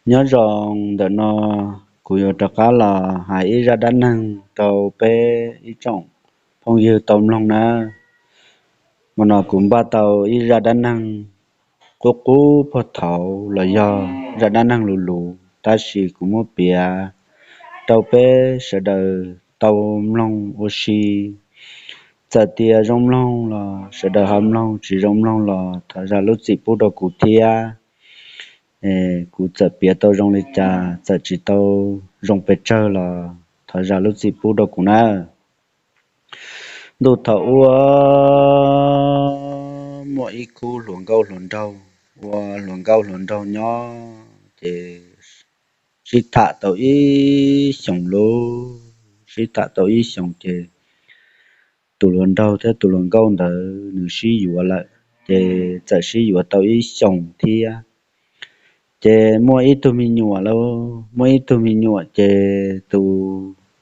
Nyob zoo ntawm no, kuv yuav rov qab los hais ib zaj dab neeg rau peb ib tsoom phooj ywg tau mloog nawb. Hmo no kuv npaj tau ib zaj dab neeg qub qub puag thaum ub los yog zaj dab neeg luv luv, tab sis kuv muab piav rau peb sawv daws tau mloog ua si. Txawm tias zoo mloog los sawv daws ho mloog, tsis zoo mloog los thov zam lub txim pub rau kuv thiab. Kuv txawm piav tau zoo li cas, txawm tsis tau zoo pes tsawg los thov zam lub txim pub rau kuv nawb. Ntuj thaum ub, muaj ib khub hluas nkauj hluas nraug, ua hluas nkauj hluas nraug nyob ces sib tham tau ib xyoos lauj. Sib tham tau ib xyoos ces tus hluas nraug thiab tus hluas nkauj ntawd nws sib yuav lawm, ces txawm sib yuav tau ib xyoos thiab. Ces muaj ib tug me nyuam lauj, muaj ib tug me nyuam ces tus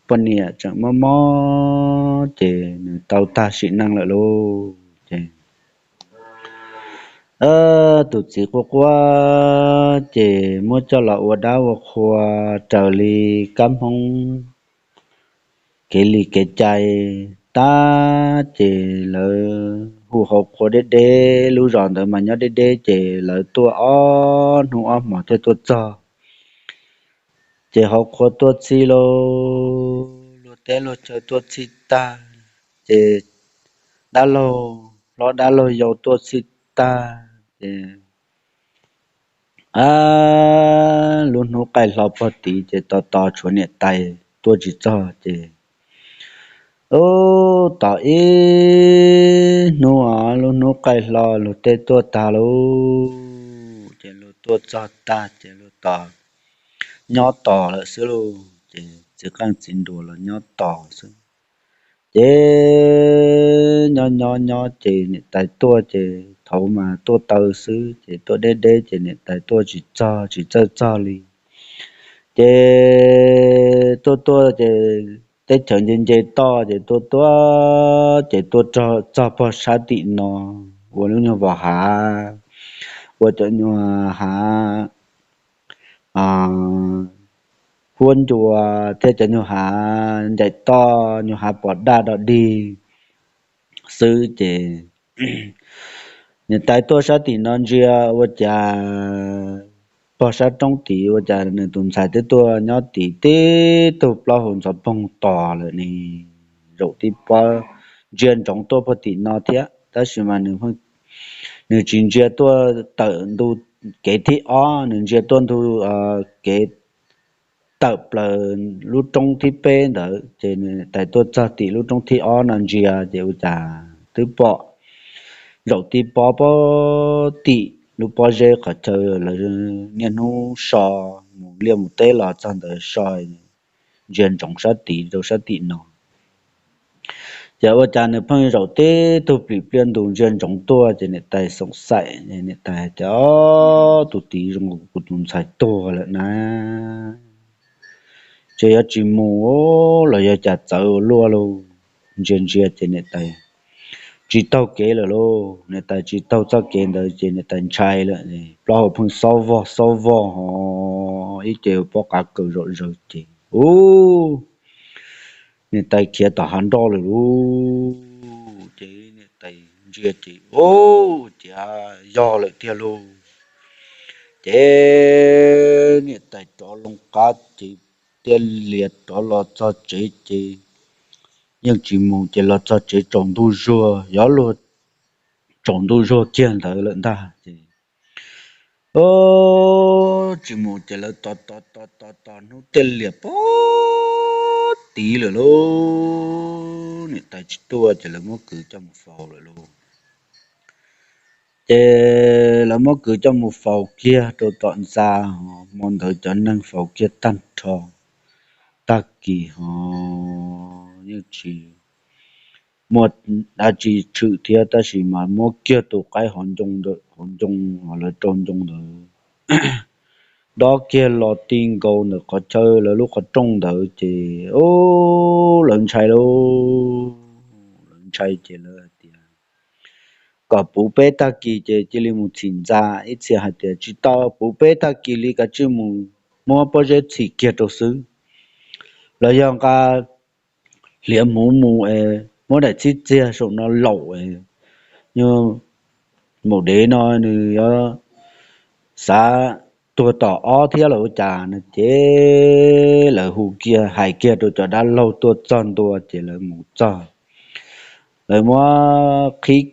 poj niam tseem mob mob ces nws tau tag sim neej lawm lauj. Ces tus txiv quaj quaj ces muab coj los ua dab ua qhua raws li kab Hmoob kev li kev cai tag, ces lawv hu hauv qhua deb deb, lub zos ntawd mas nyob deb deb, ces lawv tuaj ob hnub ob hmos thiaj tuaj txog. Ces hauv qhua tuaj txhij lauj, luag teb luag chaw tuaj txhij tag, ces dab laug hlob dab laug yau tuaj txhij tag, ces lub hnub qaij hlo pog tid ces tos tos tshuav niam tais tuaj tsis txog ces ub, tos ib hnub, lub hnub qaij hlo luag tej tuaj tag lauj, ces luag tuaj txog tag ces luag tos nyob tos lawm xwb lauj. Ces txiv qeej txiv nruas los nyob tos xwb. Ces nyob nyob nyob ces niam tais tuaj ces thaum mas tuaj taw xwb, ces tuaj deb deb ces niam tais tuaj tsis txog, tsis txawj txog li. Ces tuaj tuaj ces teb chaws nce nce toj ces tuaj tuaj ces tuaj txog pog sab tim no, ua lub nyuag vos hav, ua cov nyuag hav huab ncua thiab cov nyuag hav ncaim toj, nyuag hav pos daj dog dig xwb ces niam tais tuaj sab tim no ntsia ua cas pog sab roob tid ua cas nws tus ntxhais twb tuaj nyob tid tib tug plaub hau ntxhov poog tos lawm ne. Zaum tib pob ntsia ntsoov tuaj pog tim no thiab, tab sis mas nws tsis ntsia tuaj tawm ntu kev thib ob, nws ntsia tuaj ntu kev tawm plaws lub roob thib peb ntawd, ces niam tais tuaj txog tim lub roob thib ob no ntsia ces ua cas twb pom zaum tib pob pog tim lub pob zeb qhov chaw lawv niaj hnub so mus liaj mus teb los txog ntawd so ntsia ntsoov sab tid rau sab tim no. Ces ua cas nws pheej zaum tib tug plim pliaj ntus ntsia ntsoov tuaj ces niam tais xoom xaim, niam tais hais tias, Ob, tus tid zoo kuv tus ntxhais tuag lawm na. Ces yuav tsis mus los yog cas txawv ua luaj lauj. Ntsia ntsia ces niam tais tsis taug kev lawm lauj, niam tais tsis taug txoj kev ntawd ces niam tais ntshai lawm, plaub hau pheej xob vog xob vog ho ib ce pob qav kaws zom zaws ces ub, niam tais khiav tom hav nroj lawm lauj. Ces niam tais ntsia ces ub, cia yog lawm tiag lauj. Ces niam tais rov loo qab ces thiaj li rov los txog tsev ces yeej tsis mus ces los txog tsev tsaus ntuj zuag, yog luag tsaus ntuj zuag kiag ntawd lawm ntag ces tsis mus ces lawv tos tos tos tos tos hnub tej liam pog tid lawm lauj, niam tais tsis tuaj ces lawv muab kwv coj mus faus lawm lauj. Ces lawv muab kwv coj mus faus kiag rau tom ntxa, hmo ntawd cov neeg faus kiag tag nrho, tag kis ho yeej tsis muaj dab tsi tshwm thiab, tab sis mas muab kiag tus qaib hauv ncoo, hauv ncoo, lawv rau ncoo ntawd dob kiag los ti nkaus ntawm qhov chaw lawv lub qhov rooj ntawd ces ub, lawv ntshai lauj, lawv ntshai ces lawv hais tias kom puv peb tag kis ces cia li mus txhim ntxa. Ib txhia hais tias tsis tau, puv peb tag kis li kav tsij mus muab pob zeb txhim kiag rau xwb. Los yog nqa hliav hmuv mus es muab daim txhib txiag saum no laum, maum dev no nws yuav xav tuag tom ob thiab los ua cas no ces lawv hu kiag hais kiag rau cov dab laug tuaj txog ntua ces lawv mus txog, lawv muab qhib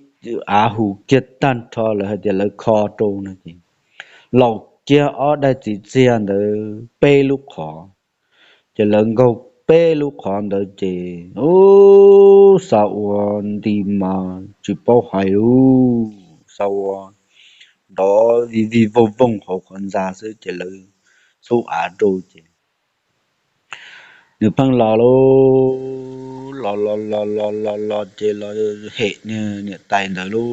av hu kiag tag nrho, lawv hais tias lawv kho rau no ces laum kiag ob daim txhib txiag ntawd peb lub qhov. Ces lawv nkaug peb lub qhov ntawd ces ub, xav ua nti mas tsis paub hais lub, xav ua nrov vij vij voog voog hauv qhov ntxa xwb ces lawv txhub av rau ces nws pheej los lub, los los los los los los ces los hem niam tais ntawd lub,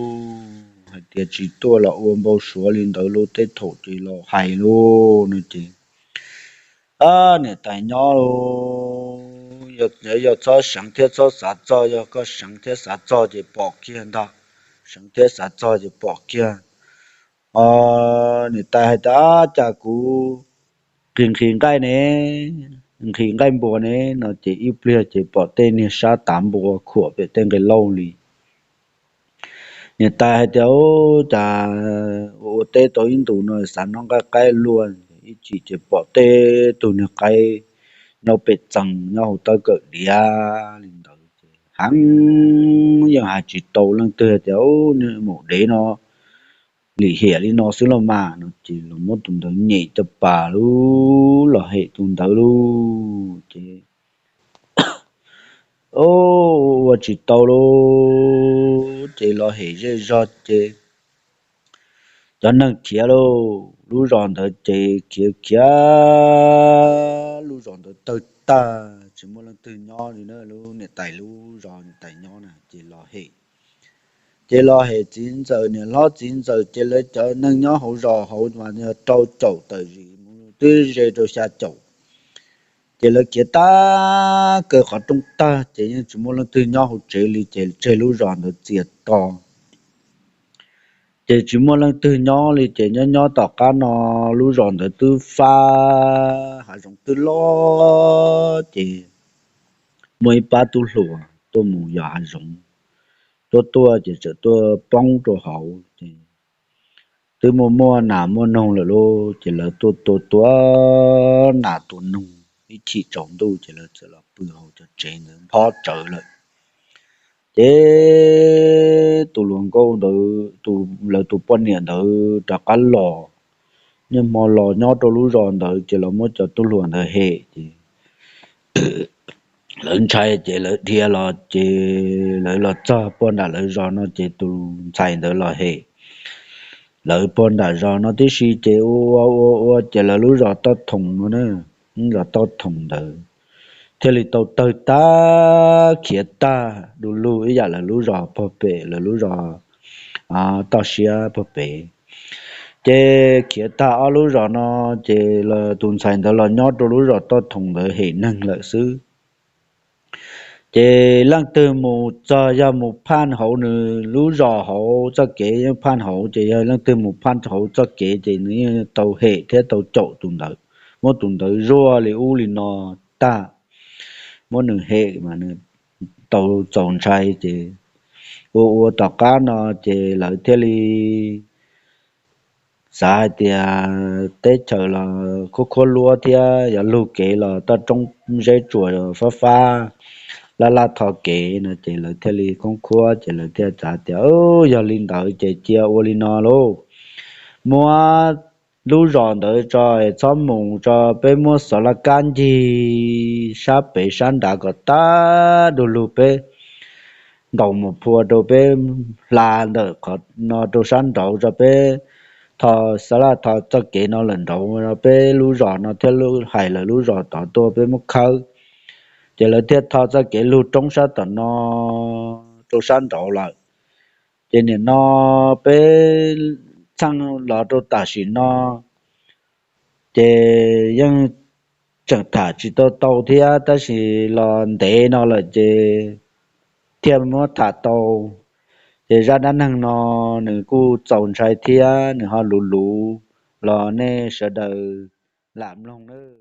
hais tias tsis tuaj los ua npau suav li ntawd lub, tej thaum ces los hais lub no ces niam tais nyob lub, yog txhob seev thiab txhob xav txog, yog koj seev thiab xav txog ces pom kiag ntag, seev thiab xav txog ces pom kiag. Niam tais hais tias cas kuv nqhis nqhis nqaij ne, nqhis nqaij npua ne no ces ib pliag ces pom tej niag sab tav npua khuam pem tej nqe lauj li. Niam tais hais tias ub, cas ua ua teb tau ib ntus no xav noj nqaij qaib luaj, ib chim ces pom tej tug niag qaib nyob pem txee nyob hauv tawb kawm diav li ntawd ces heev, yeej hais tsis tau leej twg tias ub, maum dev no lim hiam li no xwb los mas no ces los muab tus ntawd nyem caj pas lub los hem tus ntawd lub ces ua tsis tau lub ces los hem zej zog ces cov neeg khiav lub, lub zos ntawd ces khiav khiav lub zos ntawd tawg tag tsis muaj leej twg nyob li na, lub niam tais lub zos niam tais nyob na ces los hem ces los hem txiv ntxawm niam hlob txiv ntxawm ces lawv cov neeg nyob hauv zos hauv mas yog rau caum tawm zis mus twb ze rau xya caum. Ces lawv khiav tag kaw qhov rooj tag ces yeej tsis muaj leej twg nyob hauv tsev li ces tseg lub zos ntawd txias to ces tsis muaj leej twg nyob li ces nyob nyob tom qab no lub zos ntawd twb fab hav zoov twb loj ces muaj ib pab tub hluas tuaj mus yos hav zoov tuaj tuaj ces txawm tuaj poob rau hauv ces twb muaj muaj nas muaj noog lawm lauj ces lawv tuaj tua tua nas tua noog ib chim tsaus ntuj ces lawv txawm los pw hauv cov tsev ntawd nphob tsawv lawm. Ces tus hluas nkauj ntawd, lawv tus poj niam ntawd rov qab los, niaj hmo los nyob rau lub zos ntawd ces los muab cov tub hluas ntawd hem ces lawv ntshai ces lawv dhia los ces lawv los txog puag nram lawv zos no ces tus ntxhais ntawd los hem lawv puag nram zos no tib si ces ua ua ua ces lawv lub zos Toj Thoom no na, lub zos Toj Thoom ntawd thiaj li tau tawg tag khiav tag du lug ib yam lawv lub zos puag pem, lawv lub zos toj siab puag pem. Ces khiav tag ob lub zos no ces tus ntxhais ntawd los nyob rau lub zos Toj Thoom ntawd hem neeg lawm xwb. Ces leej twg mus txog yog mus phaj hauv nws lub zos hauv txoj kev yeej phaj hauv ces yog leej twg mus phaj hauv txoj kev ces nws yeej tau hem thiab tau caum tus ntawd, muab tus ntawd zuaj li ub li no tag, muab nws hem mas nws tau txaus ntshai ces ua ua tom qab no ces lawv thiaj li xav hais tias teb chaws los khuab khuab luab thiab yuav lug kev los toj roob zeb tsuas fab fab laj laj tho kev no ces lawv thiaj li khoob khuab ces lawv thiaj xav tias yog li ntawd ces cia ua li no lauj, muab lub zos ntawd tso, txhob mus tso, peb muab xov laj kab ncig sab pem sab nrad kom tag du lug peb ntaus mus phua rau peb hla ntawm qhov no rau sab nraud tso, peb tho xov laj tho txoj kev no lawm nraud peb lub zos no thiaj hais lawv lub zos tod tuaj peb muab khawb. Ces lawv thiaj tho txoj kev lug roob sab tom no rau sab nraud lawm. Ces nim no peb txheej los rau tam sim no ces yeej tseem tham tsis tau tau thiab tab sis los ntev no lawm ces thiaj muab tham tau. Ces zaj dab neeg no nws kuj txaus ntshai thiab nws ho luv luv los nej sawv daws lam mloog na.